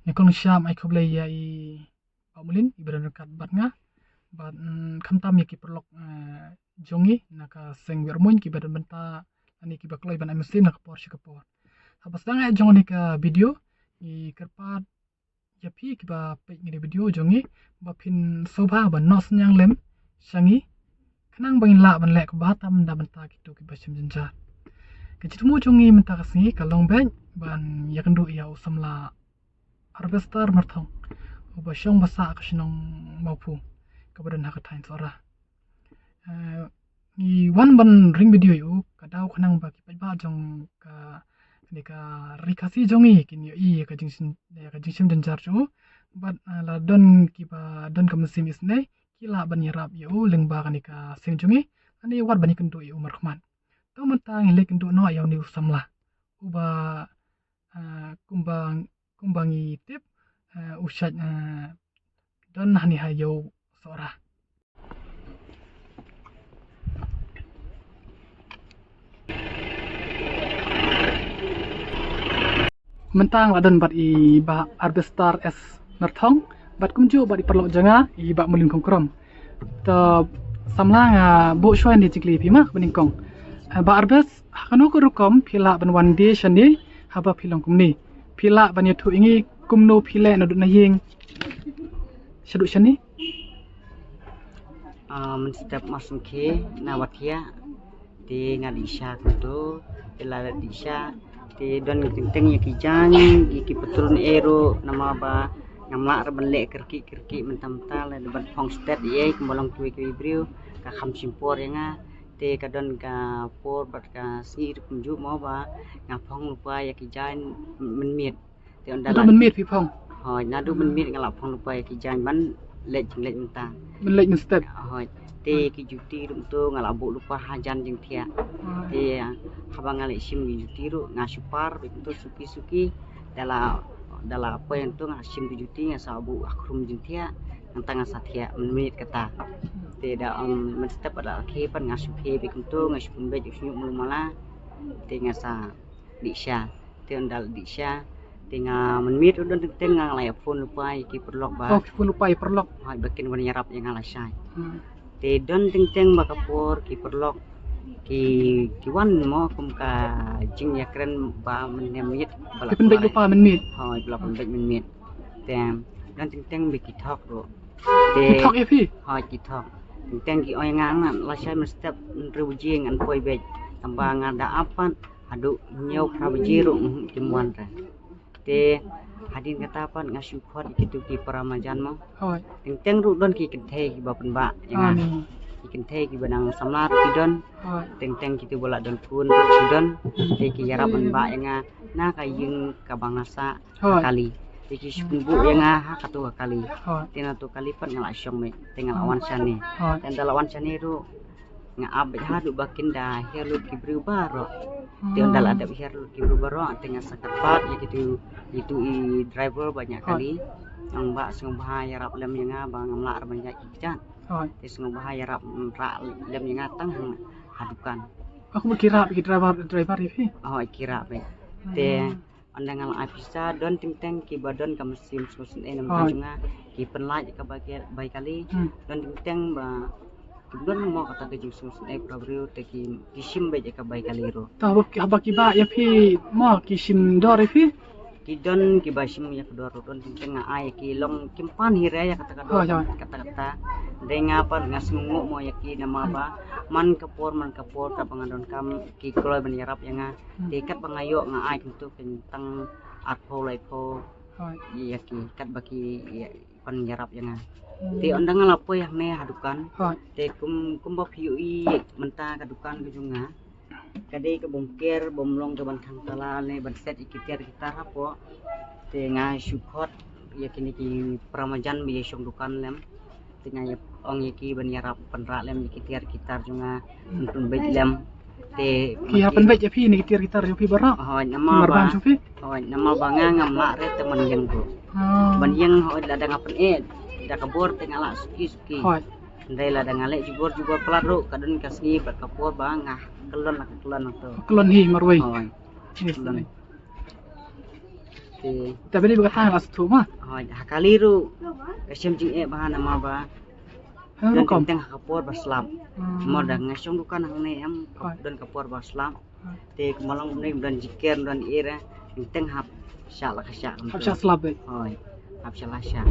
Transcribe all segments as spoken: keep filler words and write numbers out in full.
Nyngkong nyngkong ai khublei ïa i Bah Mulin iba don ryngkat bad nga. Bad, mm, khamtam ïa ki paralok, eh, jong ngi na ka seng Wiar Muin kiba don bynta lane kiba kloi ban ai mynsiem na ka por sha ka por. Haba sdang ïa jong kane ka video, ngi kyrpad ïa phi kiba peit ïa kane ka video jong ngi ba phin sngewbha ban noh synñiang lem sha ngi khnang ba ngin lah ban leh kaba tam na bynta kito kiba shem jynjar. Ka jingthmu jong ngi mynta ka sngi ka long beit ban ïakynduh ïa u samla Harvester Marthong uba shong ba sah ka shnong Mawphu kaba don ha ka thaiñ Sohra. Eh, ngi wan ban ring video ïa u ka daw khnang ba ki paidbah jong ka, kane ka Ri Khasi jong ngi kin ïohi ïa ka jingshem, ïa ka jingshem jynjar jong u. Bad, eh, la don kiba don ka mynsiem isynei ki lah ban ïarap ïa u lyngba kane ka seng jong ngi. Kane wat ban ïakynduh ïa u markhmat. To mynta ngin leit kynduh noh ïa une u samla uba, eh, kumba kumba ngi tip, eh, u shait, eh, don hangne ha ïew Sohra. Mynta nga la don bad i Bah Harvester S Marthong bad kumjuh bad i paralok jong nga i Bah Mulin Khongkrom. To samla nga buh shuwa ïa kine ki jingkylli ïa phi ma kaba nyngkong. Eh, Bah Harvester, ha kano ka rukom phi lah ban wan die shane haba phi long kumne? Phi lah ban ïathuh ïa ngi kumno phi leh naduh na ïing shaduh shane? Ah, mynstep ma sngewkhia na wathiah te nga dih sha kumto, te la dih sha te don teng teng ïa ki jaiñ ïa ki patrun ei ruh namar ba ngam lah ruh ban leh kyrkieh kyrkieh mynta mynta, lada ban phong stet ei kumba long kiwei kiwei briew ka kham shim por ïa nga. Te ka don ka por bad ka sngi ruh kumjuh mo ba nga phong lypa ïa ki jaiñ mynmiet. Te ynda la mynmiet phi phong? Hooid, naduh mynmiet nga la phong lypa ïa ki jaiñ ban leit jingleit mynta. Ban leit mynstep? Hooid. Te ki juti ruh kumto nga la buh lypa hajan jingthiah. Te haba nga leit shim ki juti ruh nga shu par beit kumto suki suki. Da la, da la poi kumto nga shim ki juti nga sa buh ha khrum jingthiah. Nangta nga sa thiah mynmiet kata. Te da, um, mynstep da la khie pat nga shu khie beit kumto nga shu pynbeit u shñiuh mlu mala. Te nga sa dih sha. Te ynda la dih sha te nga mynmiet ruh don teng teng nga la ïa phone lypa ïa ki paralok ba. Oh, ki phone lypa ïa paralok. Hooid, ba kin wan ïarap ïa nga lashai. Hmm. Te don teng teng ba ka por ki paralok ki, ki wan mo kum ka jingïakren ba mynmiet ba la. Ki pynbeit lypa mynmiet. Hooid, ba la pynbeit mynmiet. Te don teng teng ba ki thok ruh. Te ki thok ïa phi? Hooid, ki thok. Teng teng ki ong ïa nga lashai mynstep hynriew baje ngan poi beit. Tangba nga da ap pat haduh hynñiew phra baje ruh, mhm, kim wan re. Te hadien kata pat nga shu khot ïa kitu ki para marjan mo. Hooid. Teng teng ruh don ki kynthei kiba pynbah ïa nga. Ki kynthei kiba dang samla ruh ki don. Hooid. Teng teng kitu ba la don khun ruh ki don. Te ki ïarap pynbah ïa nga na ka ïing kaba nga sah. Hooid. Kali. Te ki shu pynbuh ïa nga ha katu ka kali. Hooid. Te na tu kali pat nga la shong beit. Te nga la wan shane. Hooid. Te ynda la wan shane ruh nga ap beit haduh ba kin da hiar lut ki briew baroh. Te ynda la dep hiar lut ki briew baroh te nga sa kyrpad ïa kitu, ïa kitu i driver ba ñiah kali. Hooid. Ong ba sngewbha ïarap lem ïa nga ba ngam lah ruh ban ïaid ki kjat. Hooid. Te sngewbha ïarap, mm, rah lem ïa nga tang ha, ha dukan. Kumba ki rah ki driver, driver ïa phi? Hooid, ki rah beit. Te ynda nga la ai pisa don teng teng kiba don ka mynsiem sngewsynei namar jong nga ki pynlait ka bai ka, bai kali. Hmm. Don teng teng ba kim don mo kata ka jingsngewsynei para briew te ki, ki shim beit ïa ka bai kali ruh. Ta haba ki, haba ki bah ïa phi mo ki shim dor ïa phi? Ki don kiba shim ïa ka dor ruh, don teng teng nga ai ïa ki long kim pan hi re ïa kata ka dor. Hooid, hooid. Kata kata. Dei nga pat nga sngewnguh mo ïa ki namar ba man ka por man ka por kaba nga donkam ki kloi ban ïarap ïa nga. Hmm. Te katba nga ïoh nga ai kumtu kynta tang arphew laiphew. Hooid. Ïa ki katba ki ïa, ban ïarap ïa nga. Hmm. Te ynda nga la poi hangne ha dukan. Hooid. Te kum, kumba phi ïohi mynta ka dukan ka jong nga ka dei ka bym ker bym long ka ban khang tala ne ban set ïa ki tiar ki tar hapoh. Te nga shu khot ïa kine ki para marjan ba ïa shong dukan lem. Te nga ïa ong ïa ki ban ïarap pynrah lem ïa ki tiar ki tar jong nga, hmm, ban pynbeit lem. Te ki hap pynbeit ïa phi ne ki tiar ki tar jong phi baroh? Hooid, namar ba, hooid, namar ba nga ngam lah re te ban ïeng ruh. Oh. Ban ïeng hooid lada nga pyneh da ka bor te nga lah suki suki. Hooid. Hynrei lada nga leh jubor jubor palat ruh ka don ka sngi bad ka por ba nga kyllon la ka kyllon to. Kyllon hi marwei. Hooid. Yes, kyllon. Te bad ba kata la sngewthuh ma. Hoi, ha kali ruh ka shem jingeh bha namar ba ha don rukom teng teng ha ka por ba slap. Hmm. Mo da nga shong dukan hangne em, hoi, don ka por ba slap. Hoi. Te kumba long ne don jiker don ira teng teng hap shah la ka shah. Hap shah slap bad. Hoi. Hap shah la shah.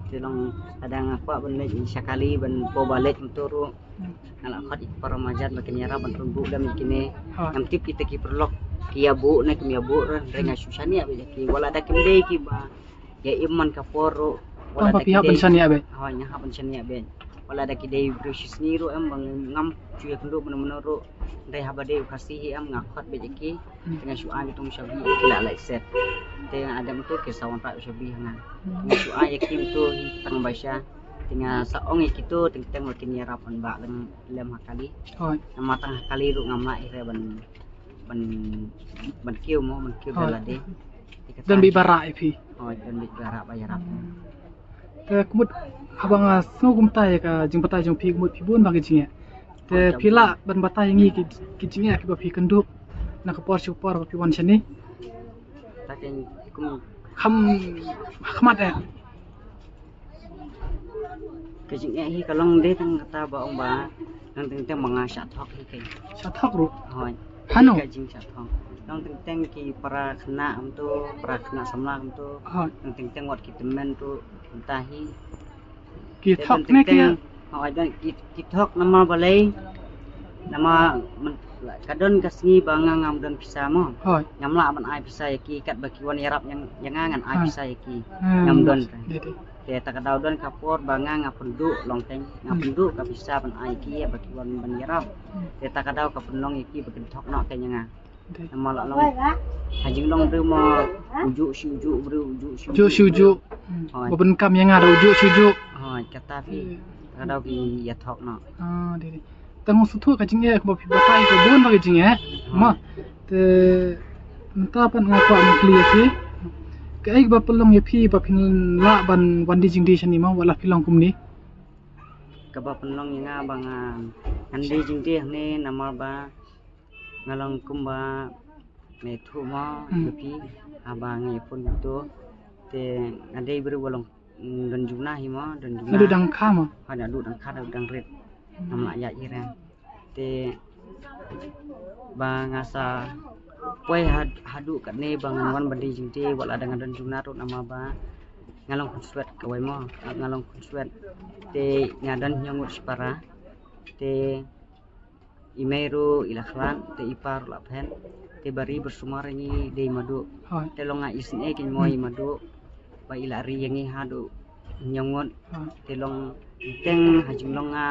Te long lada nga kwah ban leit sha kali ban po ba leit mynta ruh. Hmm. Nga la khot ïa ki para marjan ba kin ïarap ban pynbuh lem ïa kine. Hoi. Ngam tip kita ki paralok ki ïa buh ne kim ïa buh re, hynrei nga shu shaniah bad ïa ki, wat la da kim dei kiba ïa im man ka por ruh. Wat la da ki dei, hoi, nga hap ban shaniah bad. Wat la da ki dei briew shisngi ruh em, ba ngam shu ïakynduh mano mano ruh, hynrei haba dei u Khasi hi em, nga khot bad ïa ki. Hmm. Te nga shu ai ïa ki tang shabi, ki la lait set. Te nga dang mynta ki sa wanrah shabi ha nga. Hmm. Nga shu ai ïa ki mynta hi tang ba sha. Te nga sa ong ïa kito teng teng ba kin ïarap ban bah lem, lem ha kali. Hoi. Namar tang ha kali ruh ngam lah ïa re ban, ban, ban kiew mo, ban kiew, hoi, da lade. Te ka don beit ba rah ïa phi. Hoi, don beit ba rah ba ïarap. Hmm. Te ka mut haba nga sngew kumta ïa ka jingbatai jong phi, ka mut phi bun bha ki jingeh. Te phi lah ban batai ïa ngi ki, ki jingeh kiba phi kynduh na ka por sha ka por ba phi wan shane. Ta ken kum kham khmat eh. Ka jingeh hi ka long dei tang kata ba ong ba nang teng teng ba nga shah thok hi keiñ. Shah thok ruh? Hoi. Hano? Ka jingshah thok. Nang teng teng ki para khynnah mynta, para khynnah samla mynta. Hoi. Nang teng teng wat ki tymmen tu mynta hi. Ki thok ne ki? Hoi, don ki, ki thok namar balei? Namar ka don ka sngi ba nga ngam don pisa mo. Hoi. Ngam lah ban ai pisa ïa ki, katba ki wan ïarap ïa nga ngan ai pisa ïa ki. Ngam don. Te ta ka daw don ka por ba nga nga pynduh long keiñ, nga pynduh ka pisa ban ai ïa ki ba ki wan ban ïarap. Te ta ka daw ka pynlong ïa ki ba kin thok noh keiñ ïa nga. Namar la long ha jinglong briew mo, ujuh shi ujuh briew, ujuh shi ujuh. Ujuh shi ujuh. Hoi. Ba pyndonkam ïa nga da ujuh shi ujuh. Hoi, kata phi. Ka daw ki ïa thok noh. Ah, dei dei. Tang sngewthuh ka jingeh kaba phi batai ka bun ba ka jingeh. Hoi. Ma. Te mynta pat nga kwah ban kylli ïa phi. Kaei kaba pynlong ïa phi ba phin lah ban wan die jingdie shane mo, wat la phi long kumne? Kaba pynlong ïa nga ba nga, ngan die jingdie hangne namar ba nga long kumba me thuh mo, hmm, ïa phi, haba ngi pun tu. Te nga dei briew ba long, mm, don jumna hi mo, don jumna. Nga duh dang kha mo. Ha, nga duh dang kha, duh dang rit. Hmm. Ngam lah ïaid hi re. Te ba nga sa poi ha, haduh katne ba ngan wan ban die jingdie, wat la da nga don jumna ruh namar ba nga long khun swet kawei mo, nga long khun swet. Te nga don hynñiew ngut shipara. Te i mei ruh i la khlad, te i pa ruh la phet, te ba ri ba sumar ngi dei madu. Hoi. Te long nga isynei keiñ mo i madu, ba i la ri ïa ngi haduh hynñiew ngut. Hoi. Te long teng ha jinglong nga,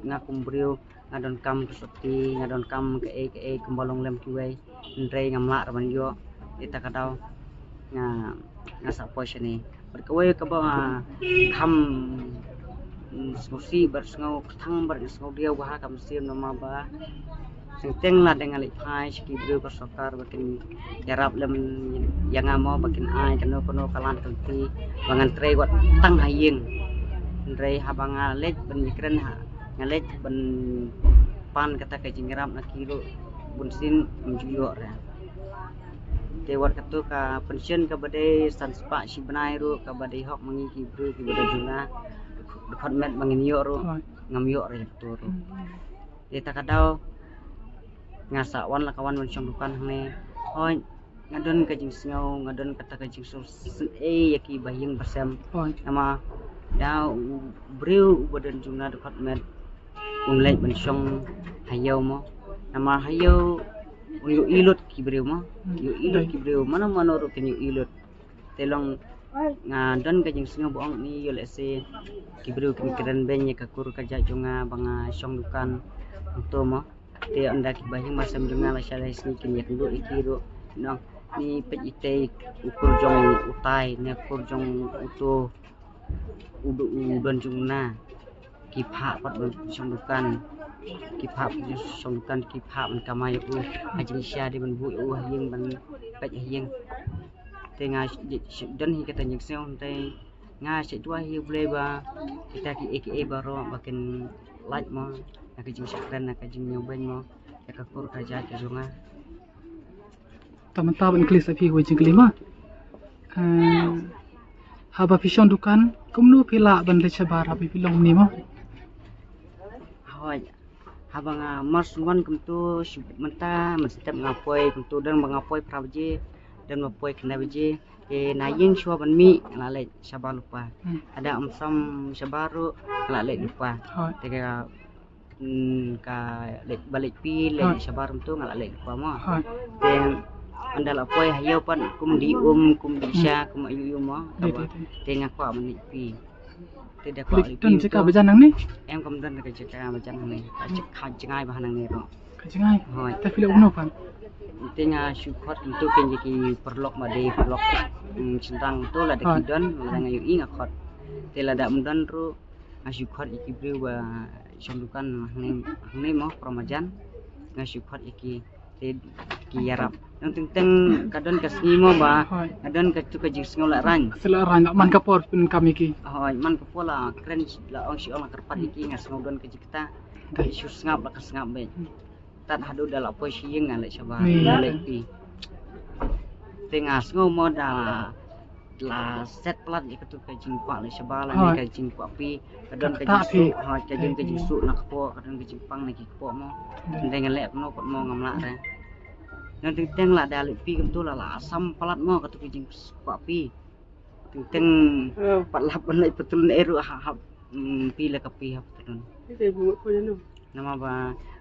nga kum briew, nga donkam ka sopti, nga donkam kaei kaei kumba long lem kiwei. Hynrei ngam lah ruh ban ïoh, ita ka daw nga, nga sa poi shane. Bad kawei kaba nga kham, mm, sngewsih bad sngewkthang bad sngewdiaw bha ha ka mynsiem namar ba teng teng la dang nga leit phai sha ki briew ka sorkar ba kin ïarap lem ïa nga mo, ba kin ai kano kano ka lad ka lynti ba ngan trei wat tang ha ïing. Hynrei haba nga leit ban ïakren ha, nga leit ban pan kata ka jingïarap na ki ruh bunsien ngam ju ïoh re. Te wat katu ka pension kaba dei san spah shi bnai ruh kaba dei hok ma ngi ki briew kiba dei jumna, dkhot met ba ngin ïoh ruh, hoi, ngam ïoh re katu ruh. Hmm. Te ta ka daw nga sa wan la ka wan ban shong dukan hangne. Hoi, nga don ka jingsngew, nga don kata ka jingsngew sngewsih ïa ki ba ïing ba sem. Hoi. Namar da u briew uba don jumna dkhot met un leit ban shong ha ïew mo. Namar ha ïew un ïohi lut ki briew mo. Hmm. Ïohi lut ki briew, mano mano ruh kin ïohi lut. Te long nga don ka jingsngew ba ong ni ïoh lehse ki briew kin kren beiñ ïa ka kur ka jait jong nga ba nga shong dukan hangto mo. Te ynda ki ba ïing ba sem jong nga lashai lai sngi kin ïakynduh ïa ki ruh, nong ni peit itei u kur jong utai ne kur jong uto u don jumna. Ki phah pat ban shong dukan, ki phah ban shong dukan, ki phah ban kamai ïa u ha jingshisha, dei ban buh ïa u ha ïing ban peit ha ïing. Te nga don hi kata jingsngew, te nga shait duwai hi U Blei ba kita kiei kiei baroh ba kin lait mo na ka jingshakren, na ka jingñiewbeiñ mo ïa ka kur ka jait ka jong nga. Te mynta ban kylli sa phi wei jingkylli ma. Eh, haba phi shong dukan, kumno phi lah ban leit shabar haba phi long mynne mo? Hooid. Haba nga mar sngewbha kumto, shu mynta mynstep nga poi kumto, don ba nga poi phra baje, don ba poi khyndai baje. Te na ïing shuwa ban mih nga la leit shabar lypa. Hmm. Lada ym shong shabar ruh nga la leit lypa. Hooid. Te ka, mm, ka leit ba leit phi leit Hooid. Shabar kumto nga la leit lypa mo. Hooid. Te ynda la poi ha ïew pat kum dih um kum dih sha kum aïu aïu mo. Dei, dei, dei. Te nga kwah ban leit phi. Te da kwah leit phi. Don jaka ba jan nangne? Em, kam don ka jaka ba jan nangne. Ka jaka jngai ba nangne ruh. Ka jngai. Hooid. Te phi leh kumno pat? Te nga shu khot kumto kein ki paralok ba dei paralok, mm, shynrang to lada ki Hooid. Don, lada nga ïohi nga khot. Te lada ym don ruh nga shu khot ïa ki briew ba shong dukan hangne, hangne mo, para marjan. Nga shu khot ïa ki te ki ïarap. Nang teng teng ka don ka sngi mo ba Hooid. Ka don ka tu ka jingsngew la rang. Sila rang man ka por pyn kam ïa ki. Hooid, man ka por la kren la ong shi ong la kyrpad ïa ki nga sngew don ka jingkata. Dei. Shu sngap la ka sngap beit. Hmm. Tad haduh da la poi shi ïing nga leit shabar. Ni. Nga leit phi. Te nga sngew mo da la set palat ïa katu ka jingkwah leit shabar la Hooid. Ka jingkwah phi. Ka don ka Kata jingsuk, phi. Hooid, ka don ka Hooid. Jingsuk na kpoh, ka don ka jingpang na ki kpoh mo. Dei. Ynda nga leh kumno pat mo ngam lah re. Nang teng teng lada leit phi kumto la la sam palat mo katu ka jingkwah phi. Teng teng pat lap ban leit patrun eh ruh ha, ha, mm, phi la ka phi ha patrun. Namar ba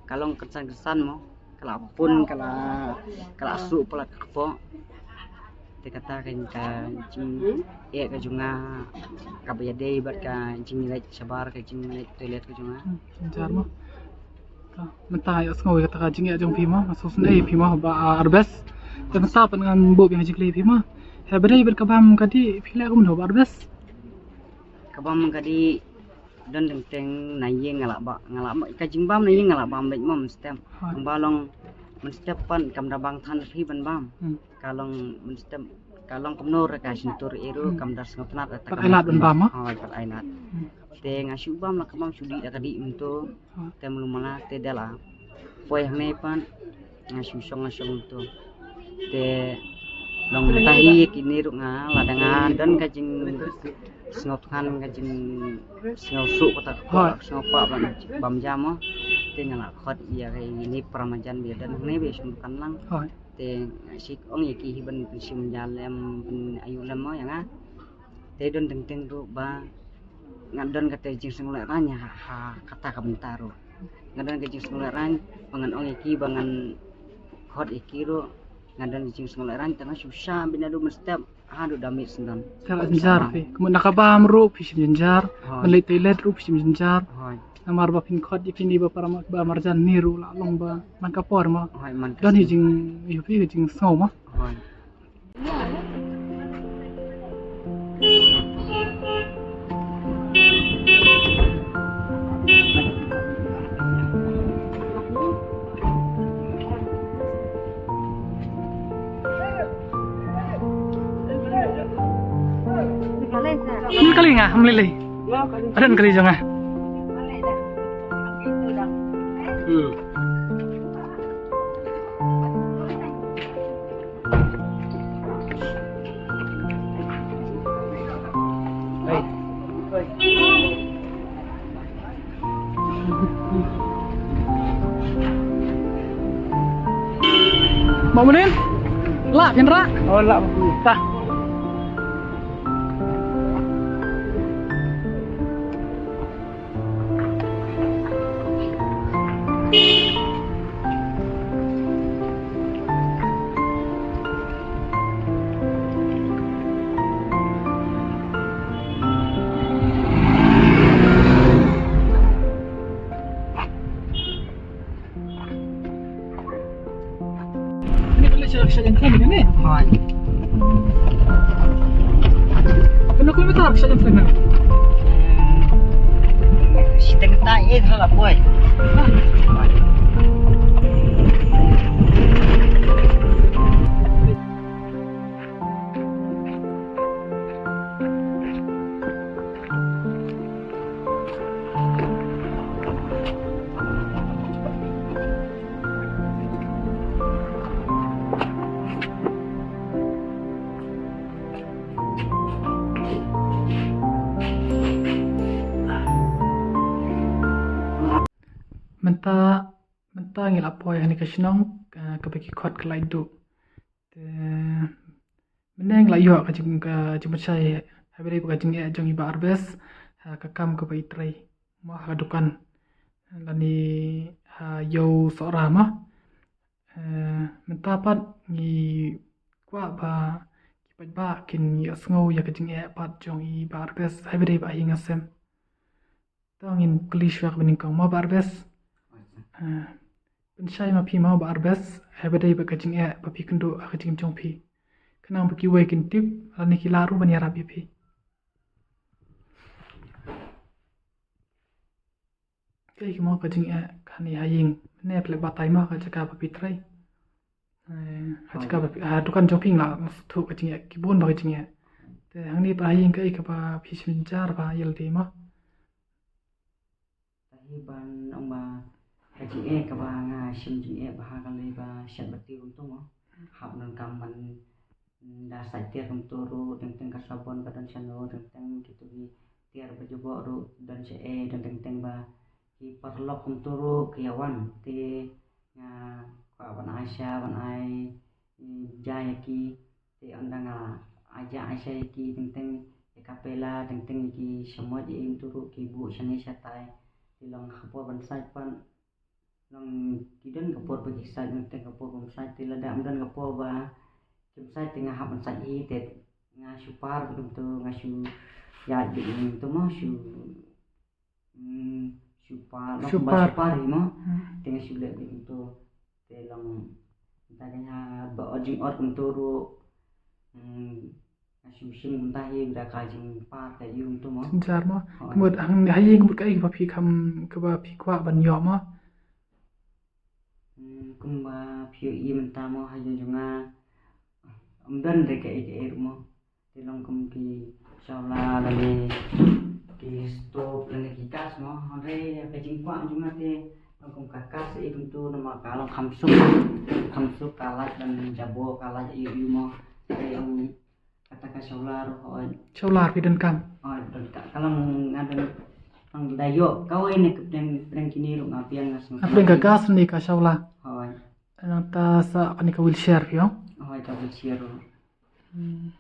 ka long kynsan kynsan mo, ka la pun, ka la, ka la suk palat ka kpoh. Te kata ka, ka jingeh ka jong nga kaba ïadei bad ka jingleit shabar, ka jingleit toilet ka jong nga. Hmm, jynjar mo. Ta, mynta ïohsngew ïa kata ka jingeh jong phi mo, nga sngewsynei ïa phi mo, ba, ah, Arbes. Te mynta pat ngan buh biang jingkylli ïa phi mo. Haba dei bad ka bam ka dih phi leh kumno Bah Arbes? Ka bam ka dih don teng teng na ïing nga lah ba, nga lah ba, ka jingbam na ïing nga lah bam beit mo mynstep. Hooid. Tang ba long mynstep pat kam da bang than phi ban bam. Hmm. Ka long mynstep, ka long kumno re ka shyntur eh ruh, hmm, kam da sngewtynnat re ta. Pat ka ai lad ban bam mo? Hooid, pat ai lad. Hmm. Te nga shu bam la ka bam shu dih la ka dih mynto. Te mlu mala te da la poi hangne pat nga shu shong nga shong mynto. Te long mynta hi kine ruh nga lada nga don ka jingsngewthngan ka jingsngewsuk kata ka por, hooid, sngewpah bam, bam jam mo. Te nga la khot ïa kine para marjan ba don hangne ba shong dukan lang. Hooid. Te nga shu ong ïa ki hi ban pynshim ja lem, pyn ayu lem mo ïa nga. Te don teng teng ruh ba nga don kata jingsngewlehrain ha, ha kata ka bynta ruh. Nga don ka jingsngewlehrain ba ngan ong ïa ki ba ngan khot ïa ki ruh. Nga don ka jingsngewlehrain tang shu sha bad naduh mynstep haduh da mih syndon. Ka la jynjar phi. Kumno na ka bam ruh phi shim jynjar. Hooid. Ban leit toilet ruh phi shim jynjar. Hooid. Namar ba phin khot ïa kine ba para ma-, ba marjan ne ruh la long ba man ka por mo. Hooid, man ka por. Don hi jing, ïa phi ka jingsngew mo. Hooid. Ni kali nga, mlei lei. Adan kali jong nga. Hmm. Mak Munin? Lah, phin rah? Oh, lah, Mak Munin. Tah. Kane ka leit sha, sha Jangthlen kane? Hooid. Katno kilometer sha Jangthlen kane? Shi teng ta eh, thra la poi. Mynta ngi la poi ha kane ka shnong, eh, kaba ki khot ka Laitduh. Te mynne ngi la ïoh ka jing, ka jingpynshai haba ïadei bad ka jingeh jong i Bah Arbes ha ka kam kaba i trei mo ha ka dukan lane ha ïew Sohra mo. Eh, mynta pat ngi kwah ba ki paidbah kin ïohsngew ïa ka jingeh pat jong i Bah Arbes haba ïadei bad ha ïing ha sem. To ngin kylli shuwa kaba nyngkong mo Bah Arbes. Eh, pynshai ma phi mo Bah Arbes haba ïadei bad ka jingeh ba phi kynduh ha ka jingim jong phi, khnang ba kiwei kin tip lane ki lah ruh ban ïarap ïa phi. Kaei mo ka jingeh kane ha ïing, ne phi leh batai mo ha ka jaka ba phi trei. Eh, ha jaka ba phi, ha dukan jong phi nga la sngewthuh ka jingeh, ki bun ba ka jingeh. Te hangne pat ha ïing kaei kaba phi shim jynjar ba ïa lade mo? Te hi ban ong ba ka jingeh kaba nga shim jingeh ba ha ka lei ba shet ba tiew kumto mo. Hap donkam ban da sait tiar kumto ruh, teng teng ka sabon ka don shano, teng teng kito ki tiar ba jubok ruh don shaei, don teng teng ba ki paralok kumto ruh ki ïa wan. Te nga kwah ban ai sha, ban ai, mm, ja ïa ki. Te ynda nga ai ja ai sha ïa ki teng teng ïa ka pela, teng teng ïa ki shamoit ïa i kumto ruh ki buh shane shatai. Te long ha ka por ban sait pat long ki don ka por ba ki sait, teng teng ka por bym sait, te lada ym don ka por ba kim sait te nga hap ban sait hi, te nga shu par kumto, nga shu ïaid beit kumto mo, shu, mm, shu par, long Shu kumba par. shu par hi mo. Hmm. Te nga shu leh beit kumto. Te long mynta ka nga ba ot jingot kumto ruh. Hmm. Nga shu shim kumta hi da ka jingpar ka ïing kumto mo. Jynjar mo. Hooid. Ka mut hang ha ïing ka mut kaei kaba phi kham, kaba phi kwah ban ïoh mo? Hmm, kumba phi ïohi mynta mo ha ïing jong nga. Ym don re kaei kaei ruh mo. Te long kum ki shawla lane ki stove lane ki gas mo. Hynrei ka jingkwah jong nga te long kum ka gas ei kumto namar ka long kham suk. Kham suk ka lait ban jabor ka lait ïohi mo. Te ong kata ka shawla ruh hooid. Shawla phi donkam? Hooid, donkam. Ka long nga don, nga da ïoh kawei ne ka pdeng, pdeng kine ruh nga biang nga sngewtynnat. Pdeng ka gas ne ka shawla? Hooid. Nangta sa kane ka wheelchair phi ong? Hooid, ka wheelchair ruh. Hmm.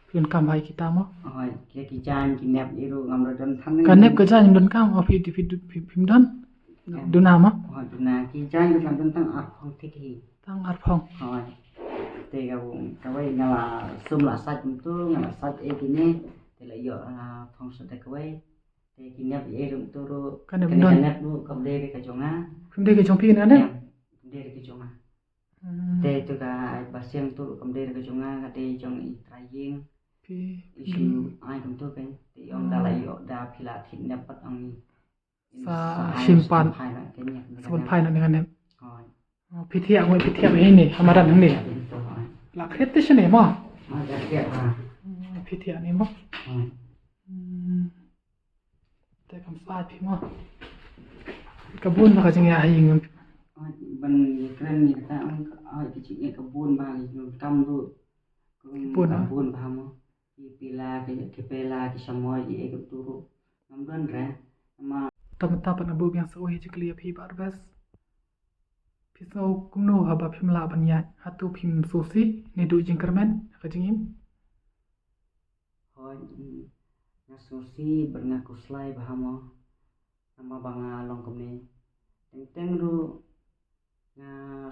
Phi donkam bha ïa kita mo? Hooid, ki, ki jaiñ ki nep ei ruh ngam da don tang. Ka nep ka jaiñ ym donkam, o phi, phi, phi, phim don? Em. Duna mo? Hooid, duna. Ki jaiñ ruh ngam don tang arphong thik hi. Tang arphong. Hooid. Te ka, kawei nga la sum la sait kumto, nga la sait ei kine, te la ïoh, ah, phong sait da kawei. Te ki nep ei ruh kumto ruh. Ka nep kane don. Ka nep ruh kam dei re ka jong nga. Kam dei ka jong phi kane? Em, kam dei re ka jong nga. Hmm. Te tu ka ba siang tu ruh kam dei re ka jong nga, ka dei jong i trai ïing. Phi. I shu ai kumto phi. Te ong da la ïoh da phi la thied nep pat ong i. Sa shim pat. Sa ban phai na ne ka nep. Hooid. Oh, phi thiah, ngoi phi thiah ïa ine, ha madan hangne. La khriat te shane mo? Hooid, la khriat ba. Hmm, phi thiah ne mo? Hooid. Hmm. Te kam sait phi mo? Ka bun ba ka jingïaid ha ïing. Hooid, ban ïakren ïa kata, hooid, ka jingïaid ka bun ba ka jingkam ruh. Ka bun ba mo? Ki pela, ki, ki pela, ki shamoit, ki ei kumto ruh. Ngam don re, namar. Te mynta pat nga buh biang sa kawei jingkylli ïa phi Bah Arbes. Phi sngew kumno haba phim lah ban ïaid? Hato phim sngewsih ne duh jingkyrmen ha ka jingim? Hooid, mm, nga sngewsih bad nga khuslai bha mo. Namar ba nga long kumne. Teng teng ruh nga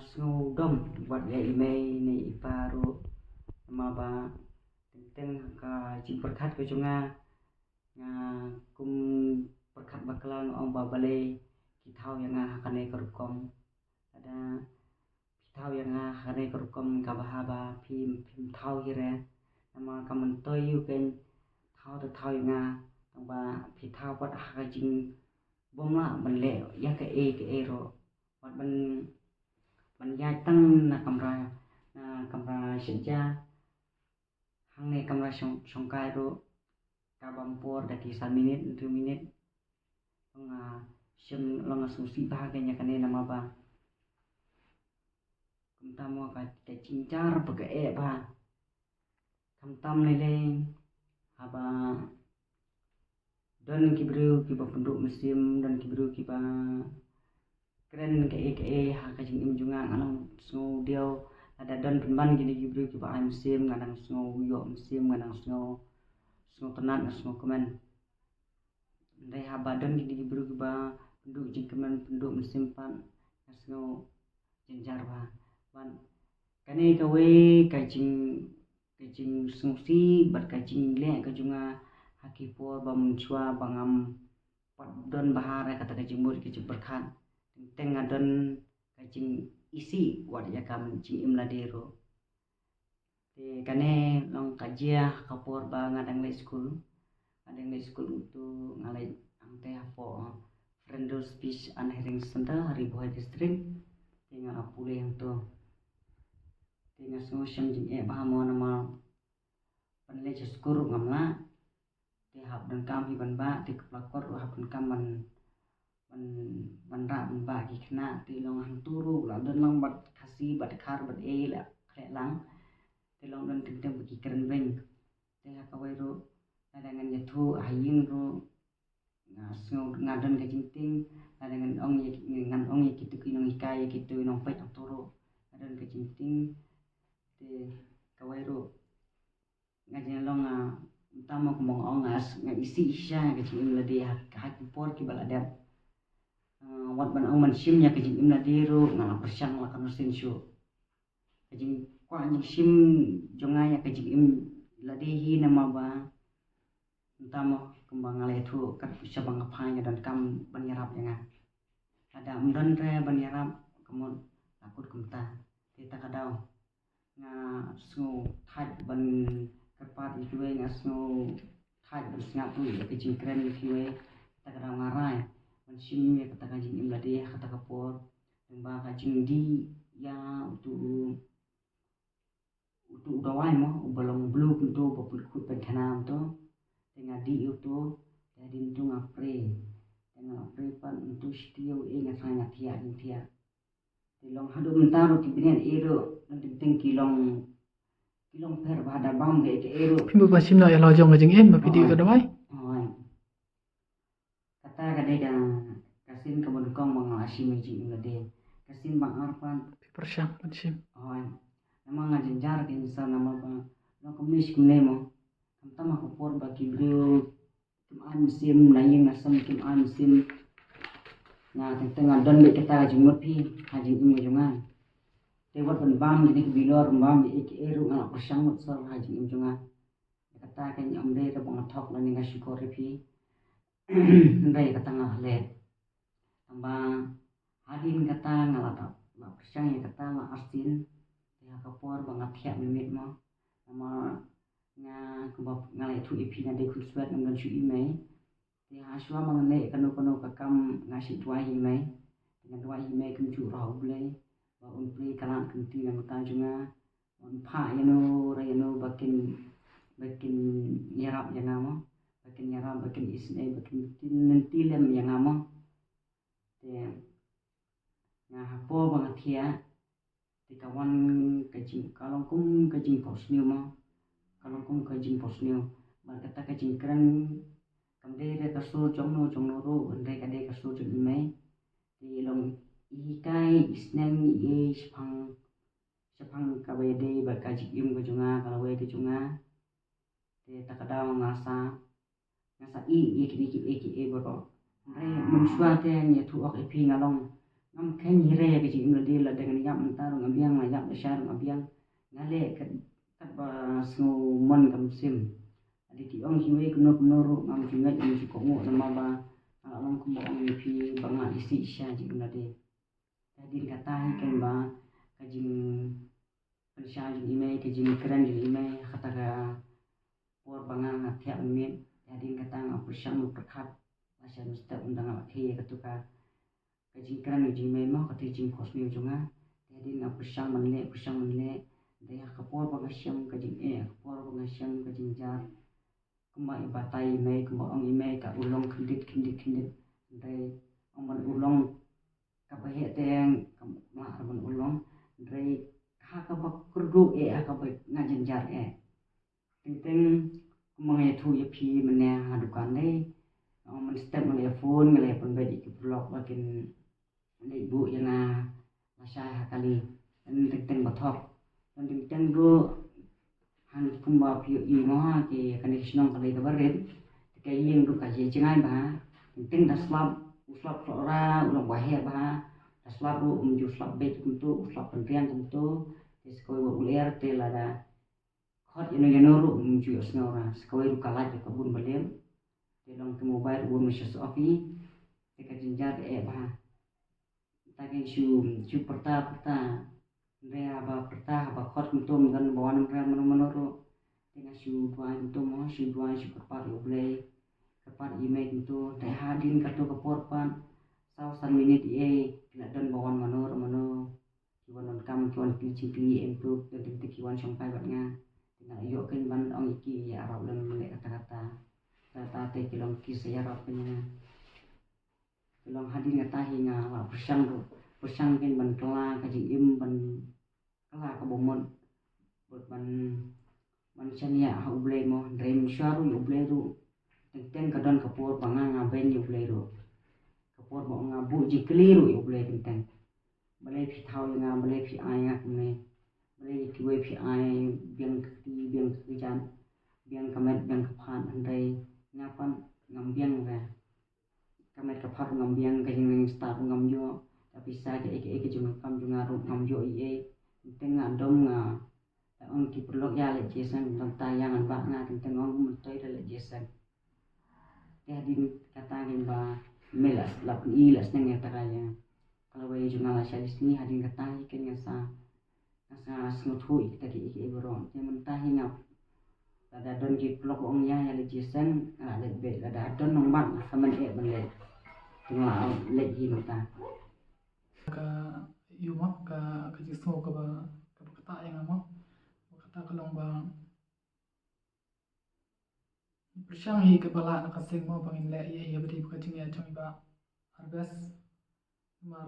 sngew dom wat ïa i mei ne i pa ruh. Namar ba teng teng ka jingpyrkhat ka jong nga, nga kum pyrkhat bakla nga ong ba balei ki thaw ïa nga ha kane ka rukom. Lada phi thaw ïa nga ha kane ka rukom kaba haba phim, phim thaw hi re. Namar ka myntoi ïa u kein thaw te thaw ïa nga, tang ba phi thaw pat ha ka jing bym lah ban leh ïa kaei kaei ruh. Wat ban, ban ïaid tang na kamra, na kamra shet ja. Hangne kamra shong, shongkai ruh. Ka bam por da ki san minit, hynriew minit. Long, ah, shem long, ah, sngewsih bha kein ïa kane namar ba kumta mo ka, ka jynjar bad ka eh bha. Khamtam lei lei haba don ki briew kiba pynduh mynsiem, don ki briew kiba kren kaei kaei ha ka jingim jong nga, nga dang sngew diaw. Lada don pynban kine ki briew kiba ai mynsiem, nga dang sngew ïoh mynsiem, nga dang sngew, sngew tynnad, nga sngew kmen. Hynrei haba don kine ki briew kiba pynduh jingkmen, pynduh mynsiem pat, nga sngew jynjar bha. Bad kane kawei ka jing, ka jingsngewsih bad ka jingleh ka jong nga ha ki por ba mynshuwa ba ngam pat don bha ïa kata ka jingmut ka jingpyrkhat. Teng teng nga don ka jingisih wat ïa ka jingim lade ruh. Te kane long ka jia ha ka por ba nga dang leit skul. Nga dang leit skul, uto nga leit hangtei hapoh Fernando Speech and Hearing Center ha Ri Bhoi District. Te nga la pule hangto. Te nga sngew shem jingeh bha mo, namar ban leit sha skul ruh ngam lah. Te hap donkam hi ban bah, te khlem kot ruh hap donkam ban, ban, ban rah ban bah ki khynnah. Te long hangto ruh la don lang bad Khasi bad Khar bad ei la khleh lang. Te long don teng teng bad ki kren beiñ. Te ha kawei ruh, lada ngan ïathuh ha ïing ruh, nga sngew nga don ka jingtieng. Lada ngan ong ïa ki, ngan ong ïa kito ki nonghikai, ïa kito ki nongpeit hangto ruh, nga don ka jingtieng. Te kawei ruh, nga jin long, ah, mynta mo kumba nga ong, nga s-, nga isih shisha ka jingim lade ha, ha ki por kiba la dep. Ah, wat ban ong ban shim ïa ka jingim lade ruh nga la pyrshang la ka mynsiem shuh. Ka jingkwah jingshim jong nga ïa ka jingim lade hi namar ba mynta mo kumba nga la ïathuh, kat sha ba nga phai nga donkam ban ïarap ïa nga. Lada ym don re ban ïarap, ka mut la kut kumta. Te ta ka daw nga sngew thait ban kyrpad ïa kiwei, nga sngew thait ban sngap ruh ïa ka jingkren ïa kiwei. Ta ka daw nga rai ban shim ïa kata ka jingim lade ha kata ka por. Lyngba ka jingdih ïa uto u, uto u dawai mo, uba long blue kumto, uba pynkhuid pynkhana kumto. Te nga dih ïa uto, te hadien to nga pray. Te nga pray pat, uto shitïew eh nga trai nga thiah jingthiah. Te long haduh mynta ruh ki bniat eh ruh, don teng teng ki long, ki long pher bha, da bam kaei kaei ruh. Phi mut ban shim noh ïa la jong ka jingim ba phi dih ïa uto u dawai? Hooid. Kata ka dei ka, ka sien kaba nyngkong ba nga la shim ïa ka jingim lade. Ka sien ba ar pat, phi pyrshang ban shim? Hooid. Namar nga jynjar ka jingshah namar ba long kumne shi kumne mo. Khamtam ha ka por ba ki briew kim ai mynsiem, na ïing na sem kim ai mynsiem. Nga teng teng nga don beit kata ka jingmut phi ha jingim ka jong nga. Te wat ban bam ïa kine ki bilor, bam ïa kiei kiei ruh, nga la pyrshang mut sor ha jingim jong nga. Kata ka ym dei kaba nga thok lane nga shukor ïa phi. Hynrei kata nga la leh. Tangba hadien kata nga la, la pyrshang ïa kata, la arsien. Te ha ka por ba nga thiah mynmiet mo, namar nga, kumba nga la ïathuh ïa phi, nga dei khunswet, ngam don shuh i mei. Te ha shuwa ba ngan leh kano kano ka kam nga shait duwai ha i mei. Te nga duwai ha i mei kumjuh ruh ha U Blei ba un plie ka lad ka lynti na ka bynta jong nga. Ban phah ïano re ïano ba kin, ba kin ïarap ïa nga mo, ba kin ïarap, ba kin isynei, ba kin lynti lem ïa nga mo. Te nga, ha por ba nga thiah, te ka wan ka jing, ka long kum ka jingphohsniew mo, ka long kum ka jingphohsniew. Bad kata ka jingkren kam dei re ka sur jong no jong no ruh, hynrei ka dei ka sur jong i mei. Te long i hikai, i sneng, i ei shaphang, shaphang kaba ïadei bad ka jingim ka jong nga, ka lawei ka jong nga. Te ta ka daw nga sa, nga sa ïeh ïa kine kiei kiei baroh. Hynrei mynshuwa te nga ïathuh ïa phi, nga long, ngam kheiñ hi re ïa ka jingim lade, lada ngan ïap mynta ruh nga biang, nga ïap lashai ruh nga biang. Nga leh kat, katba sngewmon ka mynsiem. Lada ki ong kiwei kumno kumno ruh ngam ju ngeit, ngam ju kohnguh, namar ba nga la long kumba ong ïa phi ba nga isih shisha jingim lade. Hadien kata hi kein ba ka jingpynshai jong i mei, ka jingkren jong i mei ha kata ka por ba nga, nga thiah mynmiet. Hadien kata nga pyrshang, nga pyrkhat lashai mynstep, ynda nga la khie ïa kato ka, ka jingkren jong i mei mo, kata ka jingphohsniew jong nga. Hadien nga pyrshang ban leh, pyrshang ban leh. Te ha ka por ba nga shem ka jingeh, ha ka por ba nga shem ka jingjar, kumba i batai i mei, kumba ong i mei, ka urlong khyndiat khyndiat khyndiat. Hynrei ong ban urlong kaba heh te kam lah ban urlong. Hynrei ha kaba kyrduh eh, ha kaba nga jynjar eh. Teng teng kumba nga ïathuh ïa phi mynne ha dukan, dei, ong mynstep nga la ïa phone, nga la ïa pynbeit ïa ki paralok ba kin Leit buh ïa nga lashai ha kali. Teng teng ba thok. Teng teng ruh, hangta kumba phi ïohi mo ha, ki kane ka shnong ka dei kaba rit. Te ka ïing ruh ka jngai bha. Teng teng da slap, u slap klok ra, u long ba heh bha. Da slap ruh um ju slap beit kumto, u slap pynriang kumto. Te sa kawei ba u lyer te lada khot ïano ïano ruh um ju ïohsngew ra. Sa kawei ruh ka light ruh ka bun ba lem. Te long te mobile ruh bun ba shu switch off hi. Te ka jynjar ka eh bha. Te nga shu, shu pyrta pyrta. Hynrei haba pyrta, haba khot kumto, ym don ba wan ym rem mano mano ruh. Te nga shu duwai kumto mo, shu duwai, shu kyrpad ïa U Blei, kyrpad ïa i mei kumto. Te hadien kato ka por pat, saw san minit ïa, ki la don ba wan mano ruh mano. Ki wan donkam, ki wan kylli jingkylli ïa i kumto, don teng te ki wan shongkai bad nga. Te nga la ïoh kein ban ong ïa ki ïa ïarap lem, leh kata kata. Kata te ki long ki sa ïarap kein ïa nga. Te long hadien kata hi nga la pyrshang ruh, pyrshang kein ban kylla ka jingim, ban kylla kaba mut, bad ban, ban shaniah ha U Blei mo, hynrei mynshuwa ruh ïa U Blei ruh. Teng teng ka don ka por ba nga, nga beiñ ïa U Blei ruh. Ka por ba nga buh jingkylli ruh ïa U Blei teng teng. Balei phi thaw ïa nga, balei phi ai nga kumne. Balei ïa kiwei phi ai biang ka kti, biang ka kjat, biang ka met, biang ka phad, hynrei nga pat ngam biang re. Ka met ka phad ruh ngam biang, ka jingstad ruh ngam ïoh, ka pisa kaei kaei ka jingdonkam jong nga ruh ngam ïoh ei ei. Teng teng nga dom nga, nga ong ki paralok ïa leit jingïaseng, dang ta ïa ngan bah nga, teng teng ong myntoi da leit jingïaseng. Te hadien kata kein ba mei la, la pyni, la sneng ïa kata ka ïa. Ka lawei jong nga la shai sngi, hadien kata hi kein nga sa Nga sa sngewthuh ïa kita kiei kiei baroh. Te mynta hi nga, lada don ki paralok ba ong ïa, ïa leit jingïaseng, nga la leit beit. Lada don nongbah nga sa mane ban leit. Te nga la leit hi mynta. Ka ïa mo, ka, ka jingsngew kaba, kaba ktah ïa nga mo. Kata ka long ba pyrshang hi kaba lah na ka seng mo ba ngin leh ïa, ïa ba dei ba ka jingïaid jong i Bah Arbes. Namar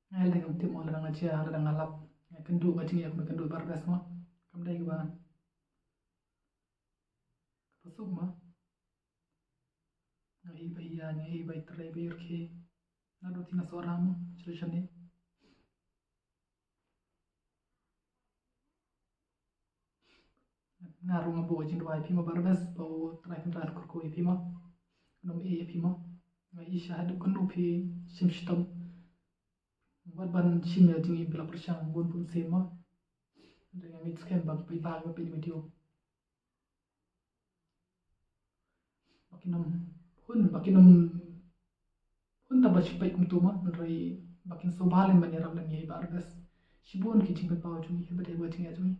nga lei ngam tip mo lada nga jia, lada nga lap, nga kynduh ka jingïaid, nga kynduh Bah Arbes mo. Kam dei kaba, kaba suk mo. Nga ïohi ba ïa, nga ïohi ba ïa trei ba ïa rkhie. Naduh te nga soh ram mo, shisha ne. Nga ruh nga buh jingduwai ïa phi mo Bah Arbes, ba U Trai Kynrad kyrkhu ïa phi mo. Nym ïa phi mo. Nga ïa sha haduh kano phi shim shitom. Wat ban shim ïa jingim phi la pyrshang bun bun sien mo. Nga ngeit skhem ba phi ba phi video. Ba kin ym hun, ba kin ym hun tang ba shu peit kumto mo, hynrei ba kin sngewbha lem ban ïarap lem ïa i Bah Arbes. Shibun ki jingpynpaw jong ngi, ba dei ba jingeh jong ngi.